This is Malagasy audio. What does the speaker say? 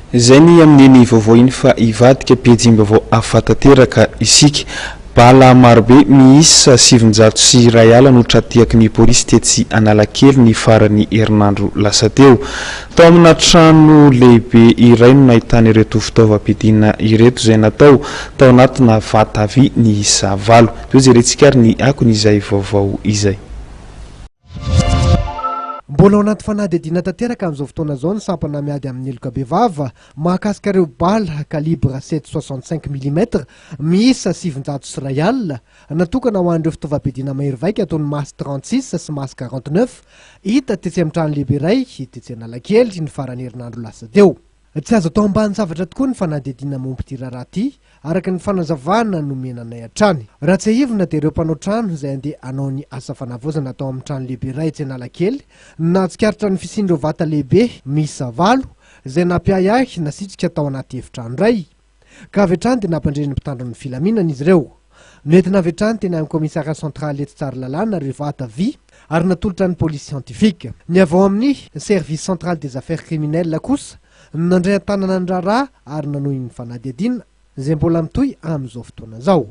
Izay ny amin'iny vaovao iny fa hivadika pejim-baovao hafa tanteraka isika. Bala marobe miisa 1900 no tra-tehaky ny polisy tetsy Analakely ny faran'ny herinandro lasa teo. Tao amina trano lehibe iray no nahitana ireto fitaovam-piadiana ireto izay natao tao anatina vata vy niisa valo. Dia hojerentsika ary ny akon'izay vaovao izay. Mbola ao anaty fanadihadiana tanteraka amin'izao fotoana izao ny sampana miady amin'ny heloka bevava mahakasika ireo bala calibre sept 65 millimètres miisa 1900 natokana ho an'ireo fitaovam-piadiana mahery vaika toy ny Mas 36 sy Mas 49 hita tetsy amin'ny trano lehibe iray tetsy Analakely ny faran'ny herinandro lasa teo. Tsy azo atao ambanin-javatra tokoa ny fanadihadiana momba ity raharaha ity, araka ny fanazavana nomena anay hatrany. Raha tsiahivina dia ireo mpanao trano izay handeha hanao ny asa fanavaozana tao amin'ny trano lehibe iray etsy Analakely no nahatsikaritra ny fisian'ireo vata lehibe miisa valo izay nampiahiahy nasitrika tao anaty efitrano iray. Ka avy hatrany dia nampandre ny mpitandro ny filaminana izy ireo. Noentina avy hatrany teny amin'ny commissariat central etsy Tsaralalàna ireo vata vy ary natolotra ny polisy scientifique. Ny avy ao amin'ny service central des affaires criminelles kosa no nandray an-tanana ny raharaha ary nanohy ny fanadihadiana izay mbola mitohy amin'izao fotoana izao.